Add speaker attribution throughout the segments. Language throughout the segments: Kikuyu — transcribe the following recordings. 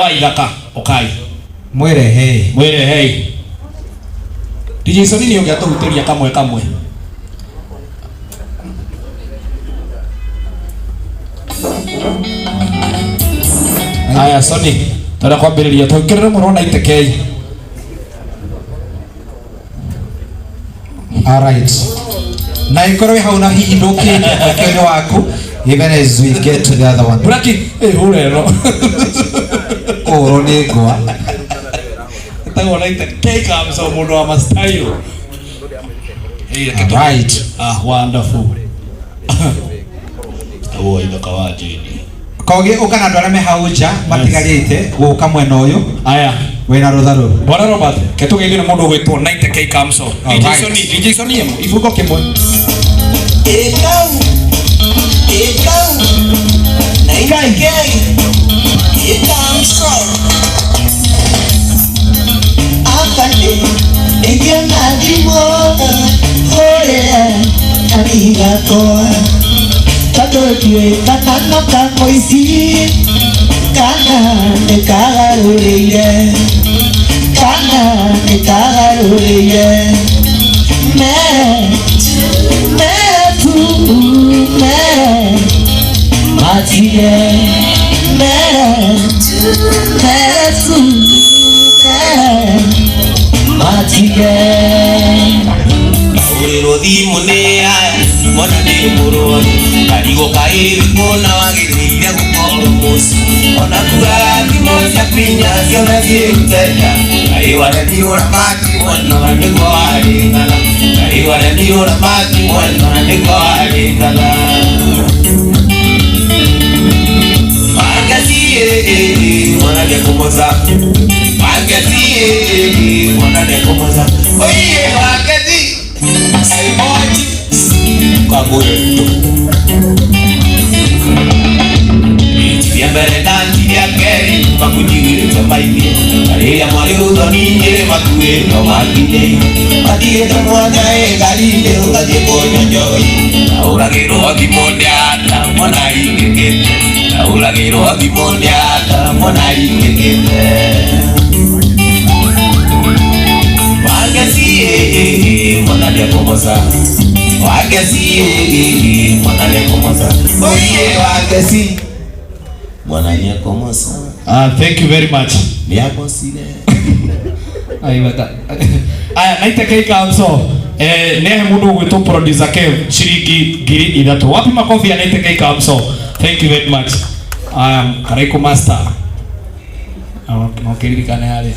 Speaker 1: Wa ithaka ukai.
Speaker 2: Mwĩrehei.
Speaker 1: Mwĩrehei. DJ Sony nĩ ũngĩatũhutĩria kamwe kamwe. Aya Sony, twenda kwambĩrĩria twĩkĩrĩre mũno na itekei.
Speaker 2: Alright. Na ikorwo wĩ hau na hihi ndũkĩte mweke-inĩ waku even as we get to the other one.
Speaker 1: Braki, ĩ hũra ĩno.
Speaker 2: Kũhũrwo nĩ ngwa.
Speaker 1: Ĩtagwo na itekei kamso mũndũ wa mastailo. Ĩ, reke tũ-
Speaker 2: Alright.
Speaker 1: Ah, wonderful. Ĩtagwo ithaka wa Jane.
Speaker 2: Kogi ũka na andũ arĩa me hau nja matigarĩte gũka mwena ũyũ
Speaker 1: Aya.
Speaker 2: wĩna rũtha rũrũ.
Speaker 1: Bwana Robert, ke tũgeithio nĩ mũndũ ũgwĩtwo 90K Kamso. DJ
Speaker 2: Alright.
Speaker 1: Sony, DJ Sony emo, ibungo kĩmwe.
Speaker 3: Ekau, ekau, nainakei, ekamso. Afande, nĩngĩona thimũ, hũrĩre arigakwa. Tondũ ndiũĩ kana no kamũici, kana nĩ kagarũrĩire, kana nĩ kagarũrĩire. Me, me tu, me, matige, me, me tu, me, matige.
Speaker 4: Ahũrĩrwo thimũ nĩ aya mwana ndĩ mũrwaru karigwo kaĩ wĩkũna wagĩrĩire gũkorwo mũciĩ ona kugaga thimũ ciaku inya ciothe ciĩruteta kaĩ waremirwo ramati mwena na nĩguo warĩngana kaĩ waremirwo ramati mwena na nĩguo warĩngana Wangeci, mwana nĩekũmoca Wangeci, mwana nĩekũmoca Oiye Wangeci Aimoji Kagũrĩtũ Rĩa mbere na rĩa kerĩ makunjigĩrĩte maithie na rĩrĩa mwarĩ ũthoni nyĩrĩ makuĩtwo makinyĩire matigĩte mwanya ĩngari-inĩ ũgathiĩ kũnyua njohi na ũragĩrwo thimũ nĩ ata mwana ingĩkĩte na ũragĩrwo thimũ nĩ ata mwana ingĩkĩte Wangeci, mwana nĩekũmoca Wangeci, mwana nĩekũmoca Oiye Wangeci mwana nĩekũmoca
Speaker 1: Ah, thank you very much.
Speaker 4: nĩakocire
Speaker 1: Ai bata. Aya, 90K Kamso. Eh, nehe mũndũ ũgwĩtwo producer Kev ciringi 3,000. Wapi makofi ya 90K Kamso? Thank you very much. I am Karaiko Master. No, no kĩririkane harĩa.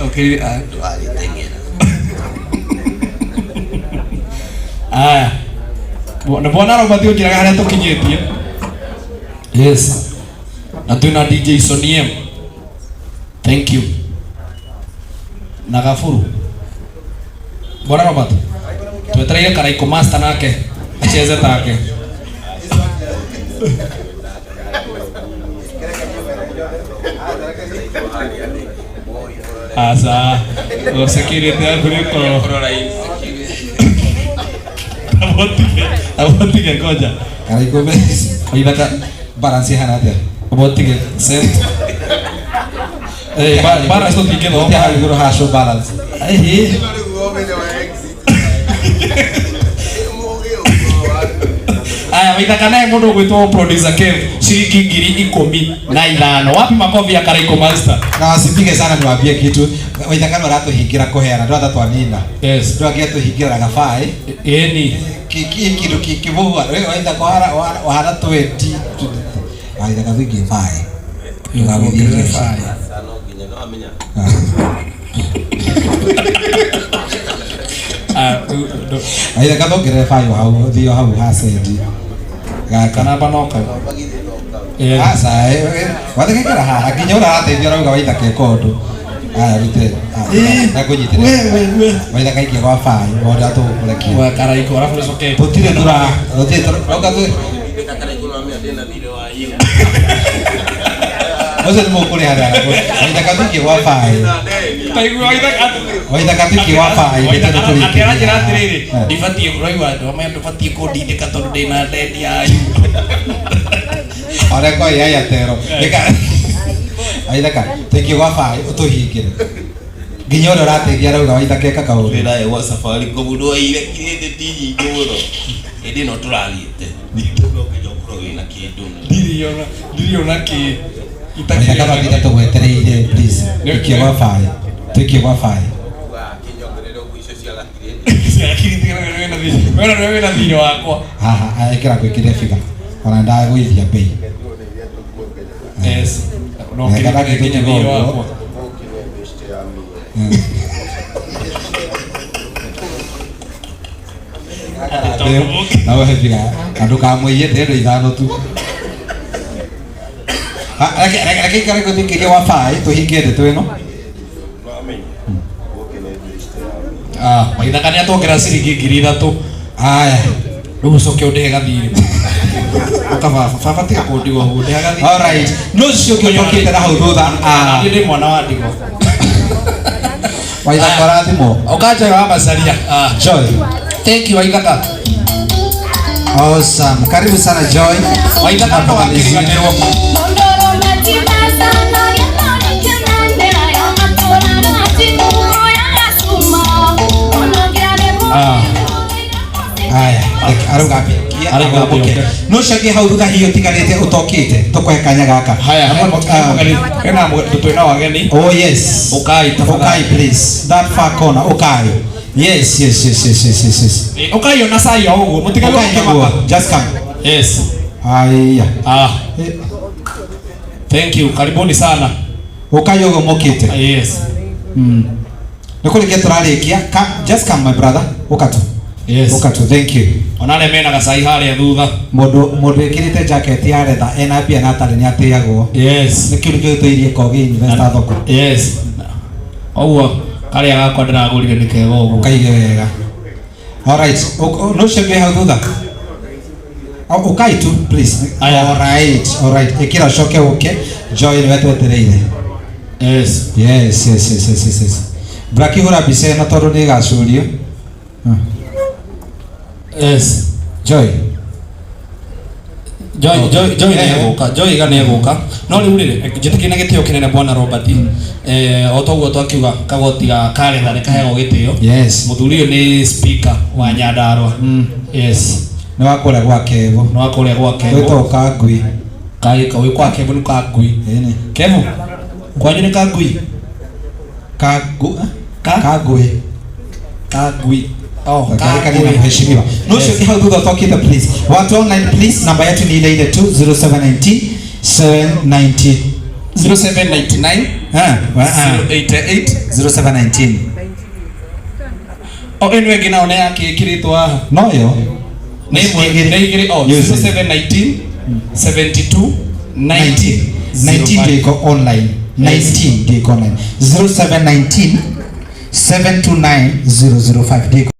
Speaker 1: Okay, ah.
Speaker 4: Wagĩteng'era
Speaker 1: Aya. Na bwana Robert ũnjĩraga harĩa tũkinyĩtie. Yes. Na twĩna DJ Sony M. Thank you. Na Gaburu. Bwana Robert. Twetereire Karaiko Master nake acheze take. Asa, o security yaku nĩ ũkorwo. Abotige, abotige ngoja.
Speaker 2: Karaiko
Speaker 1: Waithaka
Speaker 2: balance ihana atĩa?
Speaker 1: abotige set. Eh, balance tũtingĩthoma.
Speaker 2: Gũtirĩ hau igũrũ ha show balance.
Speaker 1: Eh, Aya, waithaka naye mũndũ ũgwĩtwo producer Kev ciringi 15,000. Wapi makofi ya Karaiko Master?
Speaker 2: Na wasipige sana niwaambie kitu. Waithaka nĩ aratũhingĩra kũheana ndwatha twanina.
Speaker 1: Yes.
Speaker 2: Ndwagia tũhingĩra gabaĩ.
Speaker 1: Ĩni.
Speaker 2: Kĩndũ kĩmũhua. Waithaka wahana 20. Waithaka tũingĩ baĩ. Ndũgagĩthiĩ
Speaker 4: no nginya no amenya
Speaker 1: Ah,
Speaker 2: Waithaka thongerere baĩ hau ũthiĩ hau ha sendi. Gaka.
Speaker 1: kanamba no kau. Eh.
Speaker 2: Aca, wathaka ikara haha nginya ũrĩa arateithia ũrauga waithaka ĩka ũndũ. Aya rute. Nakũnyitĩrĩra.
Speaker 1: We we we.
Speaker 2: Waithaka ikia gwa baĩ wona tũgũkũrekia.
Speaker 1: Wa Karaiko arabu nĩcoke.
Speaker 2: Tũtirĩ tũra tũtirĩ tũra tũ
Speaker 4: Karaiko no amenya ndĩna thirĩ wa yũ
Speaker 2: ũcio nĩ mũkũrĩha waithaka tũikie gwa baĩ.
Speaker 1: Taigua waithaka.
Speaker 2: Waithaka tũikie gwa baĩ
Speaker 1: Waithaka
Speaker 2: tũrĩkie.
Speaker 1: akĩranjĩra atĩrĩrĩ, ndibatiĩ kũraigua andũ amwe ndũbatiĩ kũndindĩka tondũ ndĩna ndeni yayu.
Speaker 2: Oreko ya ya tero. Ika. Aithaka, thank you gwa bai utuhingire. Nginya uria urateithia arauga Waithaka eka kaundu.
Speaker 4: Wĩra wa Safaricom ndwaire kirĩndĩ ti nyingĩ mũno. Hĩndĩ ĩno tũrathiĩte. Ningĩ no nginya ũkorwo wĩna kĩndũ.
Speaker 1: Ndiriona ndiriona ki
Speaker 2: Waithaka mathire tũgwetereire please. Tũikie gwa bai. Tũikie gwa bai.
Speaker 1: Wena wena thirĩ wakwa.
Speaker 2: Haha, ĩkĩra gwĩkĩre biga. Ona ndagũithia bei.
Speaker 1: Yes. No
Speaker 2: Weka
Speaker 1: kĩrĩ nginya
Speaker 2: gĩtũti
Speaker 1: thirĩ
Speaker 2: ũguo.
Speaker 1: wakwa.
Speaker 2: Na wehe biga. Na ndũkamũiye ndĩrenda ithano tu. Ah, reke reke reke ikare gũthikĩria wa bai tũhingie ndeto ĩno.
Speaker 1: Ah, Waithaka nĩ atwongera ciringi 3,000.
Speaker 2: Aya.
Speaker 1: Rĩu ũcoke ũndĩhe gathirĩ. Ũka baba, baba tiga kũndigwo ũguo, ndĩha gathirĩ.
Speaker 2: All right. No ũcio ũngĩ ũtokĩte na hau thutha. Ah,
Speaker 1: Niĩ ndĩ mwana wa ndigwa.
Speaker 2: Waithaka ũrathimwo.
Speaker 1: Ũka Joy wa Macaria. Ah,
Speaker 2: Joy.
Speaker 1: thank you Waithaka.
Speaker 2: Awesome. Karibu sana Joy.
Speaker 1: Waithaka ndũgakĩriganĩrwo. Ah.
Speaker 2: Aya, reke arauga ambia.
Speaker 1: Arauga ambia,
Speaker 2: Arauga
Speaker 1: okay.
Speaker 2: No ũcio ũngĩ hau thutha hihi ũtigarĩte ũtokĩte tũkũhe kanya gaka.
Speaker 1: Haya, hena mũgeni twĩna wageni.
Speaker 2: Oh yes.
Speaker 1: Ukai tafadhali.
Speaker 2: Ukai please. That far corner ukai. Yes, yes, yes, yes, yes, yes, yes.
Speaker 1: Ukai ona cai o ũguo, mũtigage
Speaker 2: Ukai
Speaker 1: gũkĩmaka.
Speaker 2: nĩguo. Just come.
Speaker 1: Yes.
Speaker 2: Aya.
Speaker 1: Ah,
Speaker 2: Eh,
Speaker 1: thank you. Karibuni sana.
Speaker 2: Ukai ũguo mũkĩte.
Speaker 1: Yes.
Speaker 2: Nĩ kũrĩkia tũrarĩkia. Just come my brother. Ũka tu.
Speaker 1: Yes.
Speaker 2: Ũka tu. Thank you.
Speaker 1: Ona arĩa mena gacai harĩa thutha.
Speaker 2: Mũndũ mũndũ wĩkĩrĩte jacket ya retha ena mbia na atarĩ nĩ atĩagwo.
Speaker 1: Yes.
Speaker 2: Nĩkĩo nĩkĩo tũirie kogi investor thoko.
Speaker 1: Yes. Ũguo karĩa gakwa ndĩragũrire nĩ kega ũguo.
Speaker 2: Ũkaige wega. Alright. No ũcio ũngĩ hau thutha. Ũkai tu please.
Speaker 1: Aya.
Speaker 2: Alright, alright. Ĩkĩra ũcoke ũke. Joy nĩwe twetereire.
Speaker 1: Yes.
Speaker 2: Yes, yes, yes, yes, yes, yes. Braki hũra mbica ĩno tondũ nĩ ĩgacurio.
Speaker 1: Yes.
Speaker 2: Joy.
Speaker 1: Joy Joy Joy
Speaker 2: Eh.
Speaker 1: nĩ egũka. Joy ga nĩ egũka. No rĩu rĩ, njĩtĩkĩrie na gĩtĩo kĩnene bwana Robert. Eh, o toguo twakiuga kagoti ga karetha nĩ kaheagwo gĩtĩo.
Speaker 2: Yes.
Speaker 1: Mũthuri ũyũ nĩ speaker wa Nyandarua. Yes.
Speaker 2: Nĩ wa kũrĩa gwa Kevo.
Speaker 1: Nĩ wa kũrĩa gwa Kevo.
Speaker 2: Gwĩtagwo Kangui.
Speaker 1: Kaĩ wĩ kwa Kevo nĩ Kangui.
Speaker 2: Ĩni.
Speaker 1: Kevo. Kwanyu nĩ Kangui.
Speaker 2: Kangu.
Speaker 1: Ka?
Speaker 2: Kangui.
Speaker 1: Kangui. Oh,
Speaker 2: Kangui. Na mheshimiwa. No ũcio ũngĩ hau thutha ũtokĩte please. Watu online please, namba yetu ni ile ile tu 0719 790
Speaker 1: 0799
Speaker 2: Ah, ah.
Speaker 1: 088
Speaker 2: 0719.
Speaker 1: O ĩno ĩngĩ nayo nĩ yake ĩkĩrĩtwo haha.
Speaker 2: No yo.
Speaker 1: Nĩ ĩmwe nĩ igĩrĩ o
Speaker 2: Yes.
Speaker 1: 0719 72 90
Speaker 2: 19 ndio iko online. 19 ndio iko online. 0719 729 005 ndio iko